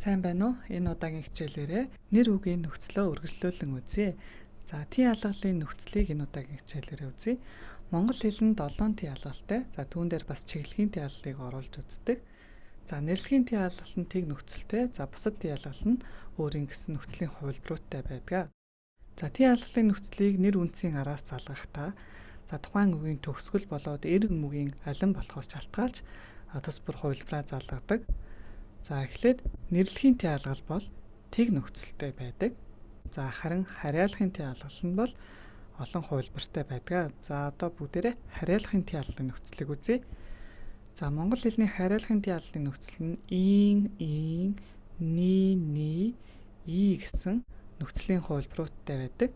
Сайн байна уу? Энэ удаагийн хичээлээрээ нэр үгийн нөхцлөө үргэлжлүүлэн үзье. За, тий алгалын нөхцөлийг энэ удаагийн хичээлээрээ үзье. Монгол хэл нь 7 тий алгалтай. За, түүн дээр бас чиглэлийн тий алгалыг оруулж үздэг. За, нэрлэгийн тий алгал нь тэг нөхцөлтэй. За, бусад тий алгал нь өөрийн гэсэн нөхцөлийн хувилбаруудтай байдаг. За, тий алгалын нөхцөлийг нэр үндсийн араас залгахдаа за тухайн үгийн төгсгөл болоод эрг мөгийн алин болохоос шалтгаалж тус бүр хувилбараа залгадаг. За, эхлээд нэрлэхийн тий алгал бол тэг нөхцөлтэй байдаг. За, харин харьяалахын тий алгал нь бол олон хувилбартай байдаг. За, одоо бүгдээрээ харьяалахын тий алгалын нөхцөлийг үзье. За, монгол хэлний харьяалахын тий алгалын нөхцөл нь ийн, ийн, ни, ни, и гэсэн нөхцөлийн хувилбаруудтай байдаг.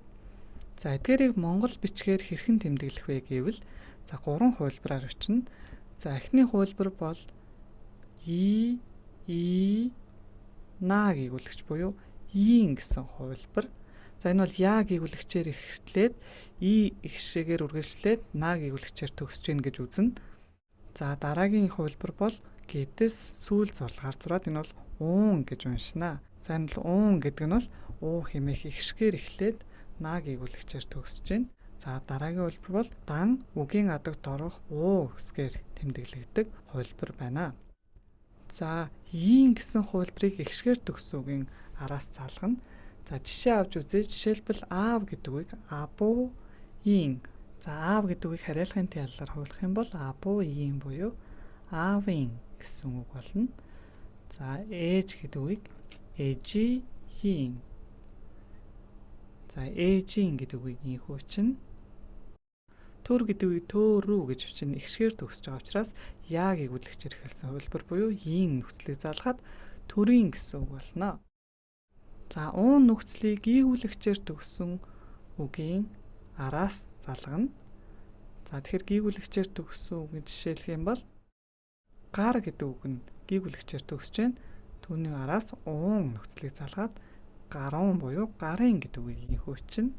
За, эдгээрийг монгол бичгээр хэрхэн тэмдэглэх вэ гэвэл за гурван хувилбараар бичнэ. За, эхний хувилбар бол и, и, на гийгүүлэгч буюу ийн гэсэн хувилбар. За, энэ бол я гийгүүлэгчээр эхлээд и ихшээгээр үргэлжлээд на гийгүүлэгчээр төгсөж гин гэж үзнэ. За, дараагийн хувилбар бол гэдэс сүүл зурлагаар зураад энэ бол уун гэж уншина. За, энэ бол уун гэдэг нь бол уу хэмээх ихшгээр эхлээд на гийгүүлэгчээр төгсөж байна. За, дараагийн хувилбар бол дан үгийн адагт орох уу үсгээр тэмдэглэгддэг хувилбар байна. За, ийн гэсэн хувилбарыг эгшгээр төгссөн үгийн араас залгана. За, жишээ авч үзье. Жишээлбэл аав гэдэг үгийг абуу ийн. За, аав гэдэг үгийг харьяалахын талаар хувилах юм бол абуу ийн буюу аавын гэсэн үг болно. За, ээж гэдэг үгийг ээжийн. За, ээжийн гэдэг үгийг инхүү чинь. Төр гэдэг үгийг төөрүү гэж бичнэ. Эгшгээр төгсөж байгаа учраас яа гийгүүлэгчээр эхэлсэн хувилбар буюу ийн нөхцөлийг залгаад төрийн гэсэн үг болно. За, уун нөхцөлийг гийгүүлэгчээр төгссөн үгийн араас залгана. За, тэгэхээр гийгүүлэгчээр төгссөн үгийг жишээлэх юм бол гар гэдэг үг нь гийгүүлэгчээр төгсөж байна. Түүний араас уун нөхцөлийг залгаад гаруун буюу гарын гэдэг үгийг инхүү чинь.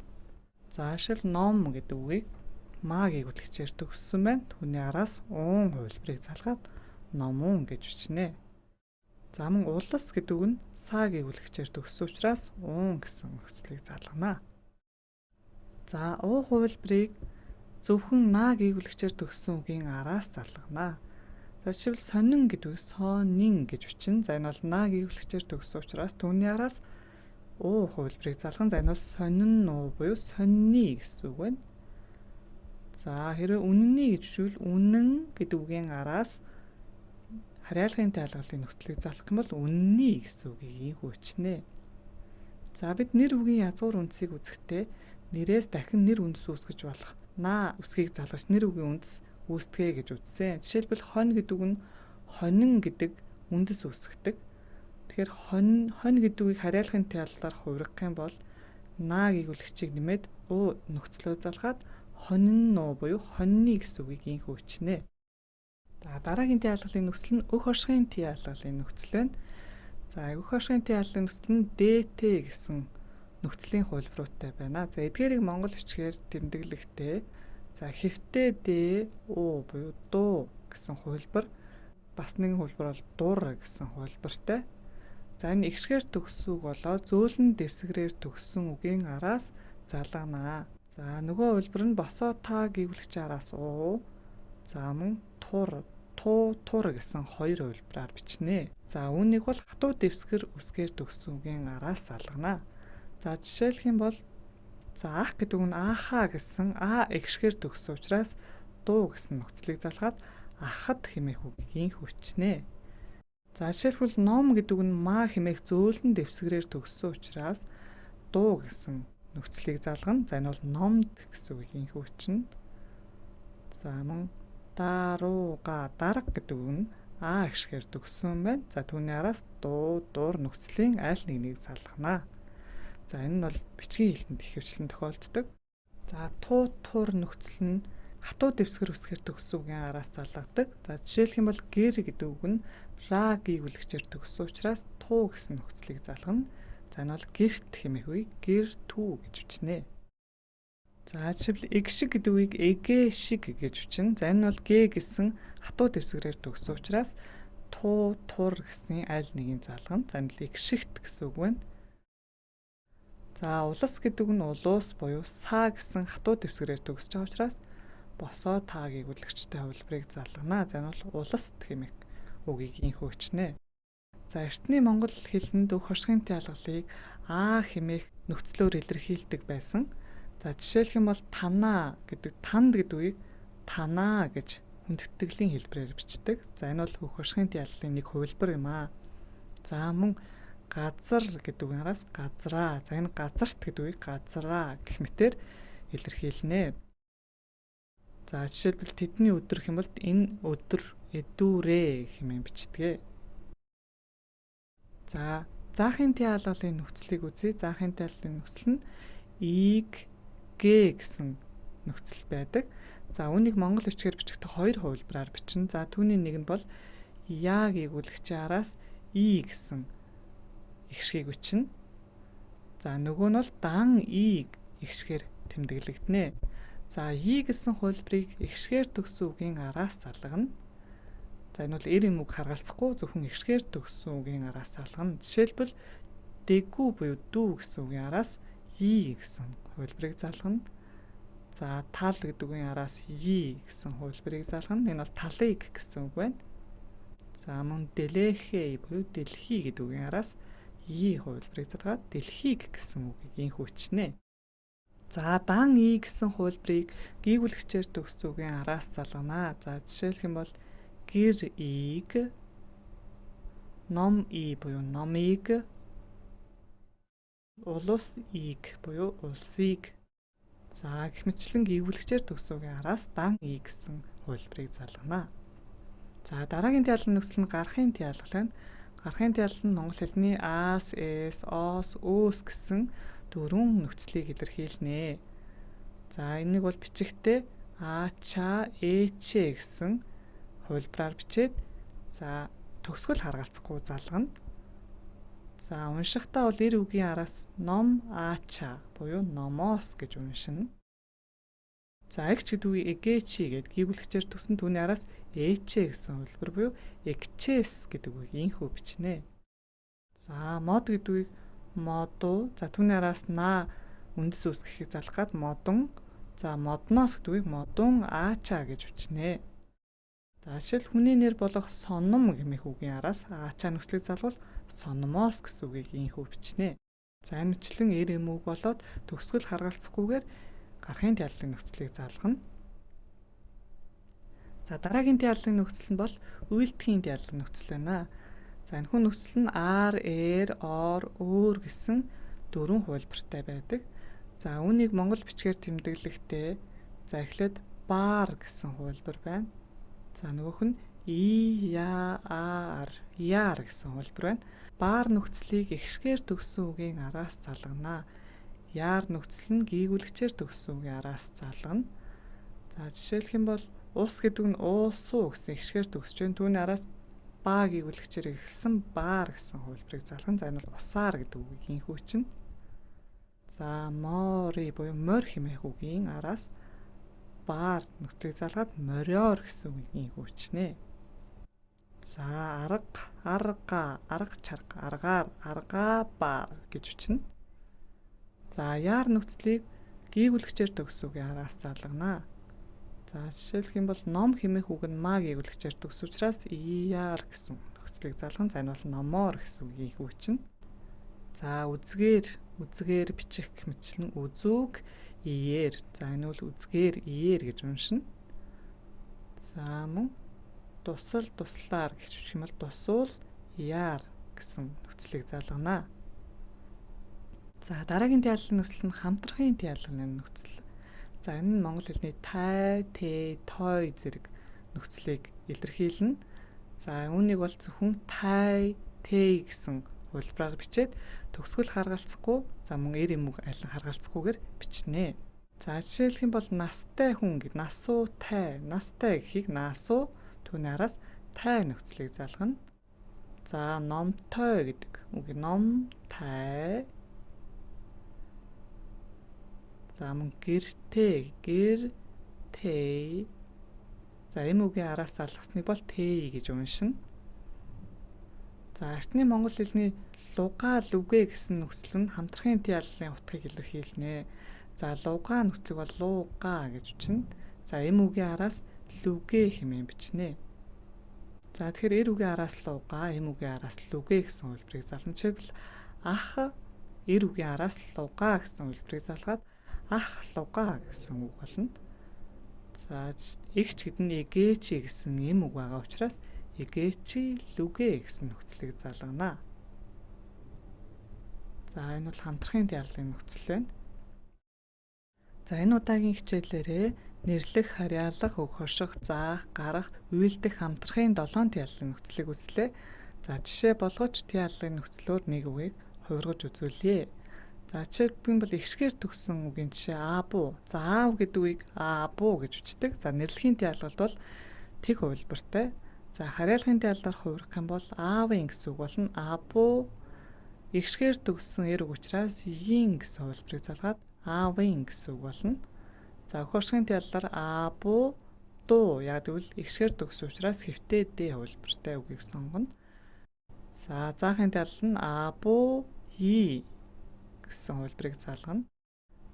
За, жишээл ном гэдэг үгийг маа гийгүүлэгчээр төгссөн байна. Түүний араас уун хувилбарыг залгаад номуун гэж бичнэ. За, мөн улс гэдэг үг нь саа гийгүүлэгчээр төгссөн учраас уун гэсэн нөхцөлийг залгана. За, уу хувилбарыг зөвхөн наа гийгүүлэгчээр төгссөн үгийн араас залгана. За, жишээлбэл сонин гэдэг үг сонин гэж бичнэ. За, энэ бол наа гийгүүлэгчээр төгссөн учраас түүний араас уу хувилбарыг залган. За, энэ бол сонин уу буюу сонины гэсэн үг байна. За, хэрвээ үнэний гэж бичвэл үнэн гэдэг үгийн араас харьяалгын тайлгалын нөхцөлийг залгах юм бол үнэний гэсэн үгийг инхүү бичнэ. За, бид нэр үгийн язгуур үндсийг үзэхдээ нэрээс дахин нэр үндэс үүсгэж болох наа үсгийг залгаж нэр үгийн үндэс үүсдэгэ гэж үзсэн. Жишээлбэл хонь гэдэг үг нь хонин гэдэг үндэс үүсгэдэг. Тэгэхээр хонь хонь гэдэг үгийг харьяалгын талаар хувиргах юм бол наа гийгүүлэгчийг нэмээд уу нөхцлөө залгаад хонин нуу буюу хоньны гэсэн үгийг инхүү бичнэ. За, дараагийн тий алгалын нөхцөл нь өх оршихын тий алгалын нөхцөл байна. За, өх оршихын тий алгалын нөхцөл нь ДТ гэсэн нөхцөлийн хувилбаруудтай байна. За, эдгээрийг монгол бичгээр тэмдэглэхдээ за хэвтээ Д уу буюу дуу гэсэн хувилбар, бас нэгэн хувилбар бол дур гэсэн хувилбартай. За, энэ эгшгээр төгссөн үг болоо зөөлөн дэвсгэрээр төгссөн үгийн араас залгана. За, нөгөө хувилбар нь босоо та гийгүүлэгч араас уу. За, мөн тур, туу, тур гэсэн хоёр хувилбараар бичнэ. За, үүнийг бол хатуу дэвсгэр үсгээр төгссөн үгийн араас залгана. За, жишээлх юм бол за ах гэдэг үг нь аахаа гэсэн а эгшгээр төгссөн учраас дуу гэсэн нөхцөлийг залгаад ахад хэмээх үгийг хүчнэ. За, жишээлбэл ном гэдэг үг нь маа хэмээх зөөлөн дэвсгэрээр төгссөн учраас дуу гэсэн нөхцөлийг залгана. За, энэ бол номд гэсэн үгийг хүчнэ. За, мөн дарууга дарга гэдэг үг нь а эгшгээр төгссөн байна. За, түүний араас дуу, дур нөхцөлийн аль нэг нэг залгана. За, энэ нь бол бичгийн хэлтэнд ихэвчлэн тохиолддог. За, туу тур нөхцөл нь хатуу дэвсгэр үсгээр төгссөн үгийн араас залгадаг. За, жишээлх юм бол гэр гэдэг үг нь ра гийгүүлэгчээр төгссөн учраас туу гэсэн нөхцөлийг залгана. За, энэ бол гэрт хэмээх үгийг гэр түү гэж бичнэ. За, жишээлбэл эг шиг гэдэг үгийг эгэ шиг гэж бичнэ. За, энэ бол г гэсэн хатуу дэвсгэрээр төгссөн учраас туу, тур гэсний аль нэгийг залгана. За энэ эгшигт гэсэн үг байна. За улас гэдэг нь улуус буюу саа гэсэн хатуу дэвсгэрээр төгсөж байгаа учраас босоо таа гийгүүлэгчтэй хувилбарыг залгана. За энэ бол уласт хэмээх үгийг инхүү өчнө. За эртний монгол хэлэнд өг хоршгийн ялгалыг аа хэмээх нөхцлөөр илэрхийлдэг байсан. За жишээлх юм бол танаа гэдэг танд гэдэг үгийг танаа гэж хүндэтгэлийн хэлбэрээр бичдэг. За энэ бол өг хоршгийн яллын нэг хувилбар юм аа. За мөн газар гэдэг үгийн араас газраа. За энэ газарт гэдэг үгийг газраа гэх мэтээр илэрхийлнэ. За жишээлбэл тэдний өдөр гэх юм бол энэ өдөр эдүүрээ хэмээн бичдэг. За заахын тий алгалын нөхцөлийг үзье. Заахын тий алгалын нөхцөл нь ийг г гэсэн нөхцөл байдаг. За үүнийг монгол бичгээр бичихдээ хоёр хувилбараар бичнэ. За түүний нэг нь бол я гийгүүлэгчийн араас и гэсэн эгшгийг бичнэ. За нөгөө нь бол дан и эгшгээр тэмдэглэгдэнэ. За и гэсэн хувилбарыг эгшгээр төгссөн үгийн араас залгана. За энэ бол эр юм үг харгалзахгүй зөвхөн эгшгээр төгссөн үгийн араас залгана. Жишээлбэл дэгүү буюу дүү гэсэн үгийн араас и гэсэн хувилбарыг залгана. За тал гэдэг үгийн араас и гэсэн хувилбарыг залгана. Энэ бол талыг гэсэн үг байна. За мөн дэлэхээ буюу дэлхий гэдэг үгийн араас и хувилбарыг залгаад дэлхийг гэсэн үгийг инхүү өчнө. За дан и гэсэн хувилбарыг гийгүүлэгчээр төгссөн үгийн араас залгана. За жишээлх юм бол гэр ийг, ном и буюу номыг, улус ийг буюу улсыг. За гэх мэтчлэн гийгүүлэгчээр төгссөн үгийн араас дан и гэсэн хувилбарыг залгана. За дараагийн тялан нөхцөл нь гарахын тялгал байна. Гарахын тялал нь монгол хэлний аас, эс, оос, өөс гэсэн дөрвөн нөхцөлийг илэрхийлнэ. За энийг бол бичихдээ а, ча, э, ч гэсэн хувилбараар бичээд за төгсгөл харгалзахгүй залгана. За уншихдаа бол эр үгийн араас ном аача буюу номоос гэж уншина. За эгч гэдэг үгийг эгээчи гэдэг гийгүүлэгчээр төсөн түүний араас ээчээ гэсэн хувилбар буюу эгчээс гэдэг үгийг инхүү бичнэ. За мод гэдэг үгийг модуу, за түүний араас на үндэс үүсгэхийг залгах гад модон, за модноос гэдэг үгийг модун аача гэж бичнэ. За жишээл хүний нэр болох соном гэмэх үгийн араас аача нөхцөлийг залгуул сономоос гэсэн үгийг инхүү бичнэ. За энэ мэтлэн эр эм үг болоод төгсгөл харгалзахгүйгээр гарахын тяллын нөхцөлийг залгана. За дараагийн тяллын нөхцөл нь бол үйлдэхийн тяллын нөхцөл байна. За энэхүү нөхцөл нь R, R, or, өөр гэсэн дөрвөн хувилбартай байдаг. За үүнийг монгол бичгээр тэмдэглэхдээ за эхлээд бар гэсэн хувилбар байна. За нөгөөх нь И, Я, А, Р, Яар гэсэн хувилбар байна. Баар нөхцөлийг эгшгээр төгссөн үгийн араас залгана. Яар нөхцөл нь гийгүүлэгчээр төгссөн үгийн араас залгана. За жишээлх юм бол ус гэдэг нь уусуу гэсэн эгшгээр төгсөж байна. Түүний араас ба гийгүүлэгчээр эхэлсэн баар гэсэн хувилбарыг залгана. За энэ бол усаар гэдэг үгийг инхүү чинь. За мори буюу морь хэмээх үгийн араас баар нөхцөлийг залгаад мориор гэсэн үгийг инхүү өчнө. За арга, арга, арга чарга, аргаар, аргаа баар гэж бичнэ. За яар нөхцөлийг гийгүүлэгчээр төгссөн үгийн араас залгана. За жишээлх юм бол ном хэмээх үг нь ма гийгүүлэгчээр төгссөн учраас ияар гэсэн нөхцөлийг залган за энэ бол номоор гэсэн үгийг хүчнэ. За үзгээр, үзгээр бичих гэх мэтчлэн үзүүг иээр. За энэ бол үзгээр иээр гэж уншина. За мөн тусал туслаар гэж бичих юм бол тусуул яар гэсэн нөхцөлийг залгана. За дараагийн тяллын нөхцөл нь хамтрахын тяллын нөхцөл. За энэ нь монгол хэлний тай, тэ, той зэрэг нөхцөлийг илэрхийлнэ. За үүнийг бол зөвхөн тай, тэ гэсэн хувилбараар бичээд төгсгөл харгалзахгүй, за мөн эр эм үг алин харгалзахгүйгээр бичнэ. За жишээлх юм бол настай хүн гэд насуу тай, настай гэхийг наасуу түүний араас тай нөхцөлийг залгана. За номтой гэдэг үг ном тай. За мөн гэртэй, гэр тэй. За эм үгийн араас залгасныг бол тэ гэж уншина. За эртний монгол хэлний лугаа лүгэ гэсэн нөхцөл нь хамтрахын яллын утгыг илэрхийлнэ. За лугаа нөхцөлийг бол лугаа гэж бичнэ. За эм үгийн араас лүгэ хэмээн бичнэ. За тэгэхээр эр үгийн араас лугаа, эм үгийн араас лүгэ гэсэн хувилбарыг зална. Жишээлбэл ах эр үгийн араас лугаа гэсэн хувилбарыг залгаад ах лугаа гэсэн үг болно. За эгч гэдэг нь эгээчи гэсэн эм үг байгаа учраас эгээчи лүгэ гэсэн нөхцөлийг залгана. За энэ бол хамтрахын яллын нөхцөл байна. За энэ удаагийн хичээлээрээ нэрлэх, харьяалах, өг хорших, заах, гарах, уйлдах хамтрахын 7 яллын нөхцөлийг үзлээ. За жишээ болгож яллын нөхцлөөр нэг үгийг хувиргаж үзүүлье. За жишээлбэл бол эгшгээр төгссөн үгийн жишээ аабуу. За аав гэдэг үгийг аабуу гэж бичдэг. За нэрлэхийн ялгалт бол тэг хувилбартай. За харьяалахын яллаар хувиргах юм бол аавын гэсэн үг болно. Аабуу эгшгээр төгссөн эр үг учраас ийн гэсэн хувилбарыг залгаад аавын гэсэн үг болно. За хөршгийн яллаар аабуу дуу яг гэвэл эгшгээр төгссөн учраас хэвтэй д хувилбартай үгийг сонгоно. За заахын тал нь аабуу и гэсэн хувилбарыг залгана.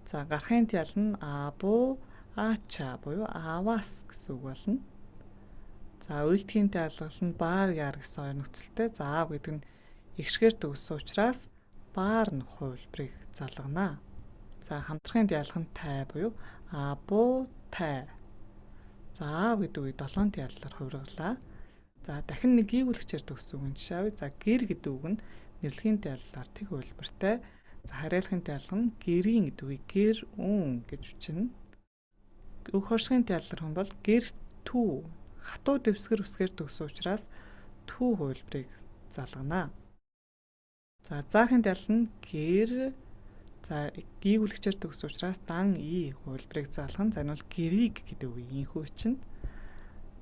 За гарахын тал нь аабуу аача буюу ааваас гэсэн үг болно. За уйлдхийн талгал нь баар яар гэсэн хоёр нөхцөлтэй. За аав гэдэг нь эгшгээр төгссөн учраас баар нь хувилбарыг залгана. За хамтрахын ялах нь тай буюу аабуу тай. За аав гэдэг үгийг 7 яллаар хувиргалаа. За дахин нэг гийгүүлэгчээр төгссөн үг нь жишээ авъя. За гэр гэдэг үг нь нэрлэгийн яллаар тэг хувилбартай. За харьяалахын ялга нь гэрийн гэдэг үгийг гэр үн гэж бичнэ. Өг хоршгийн яллаар хүн бол гэр түү хатуу дэвсгэр үсгээр төгссөн учраас түү хувилбарыг залгана. За заахын тал нь гэр за гийгүүлэгчээр төгссөн учраас дан и хувилбарыг залгана. За энэ бол гэрийг гэдэг үгийг инхүү чинь.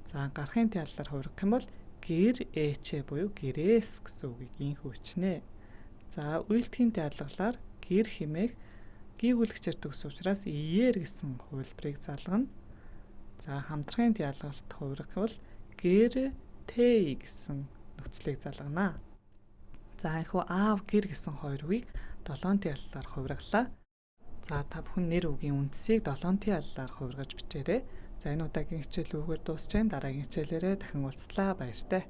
За гарахын талаар хувиргах юм бол гэр ээчээ буюу гэрээс гэсэн үгийг инхүү бичнэ. За уйлдхийн талгалаар гэр хэмээх гийгүүлэгчээр төгссөн учраас иээр гэсэн хувилбарыг залгана. За хамтрахын ялгалт хувиргах бол гэр тэй гэсэн нөхцөлийг залгана. За энэхүү аав гэр гэсэн хоёр үгийг 7 яллаар хувиргалаа. За та бүхэн нэр үгийн үндсийг 7 яллаар хувиргаж бичээрэй. За энэ удаагийн хичээл үүгээр дуусч байна. Дараагийн хичээлээрээ дахин уулзлаа. Баяртай.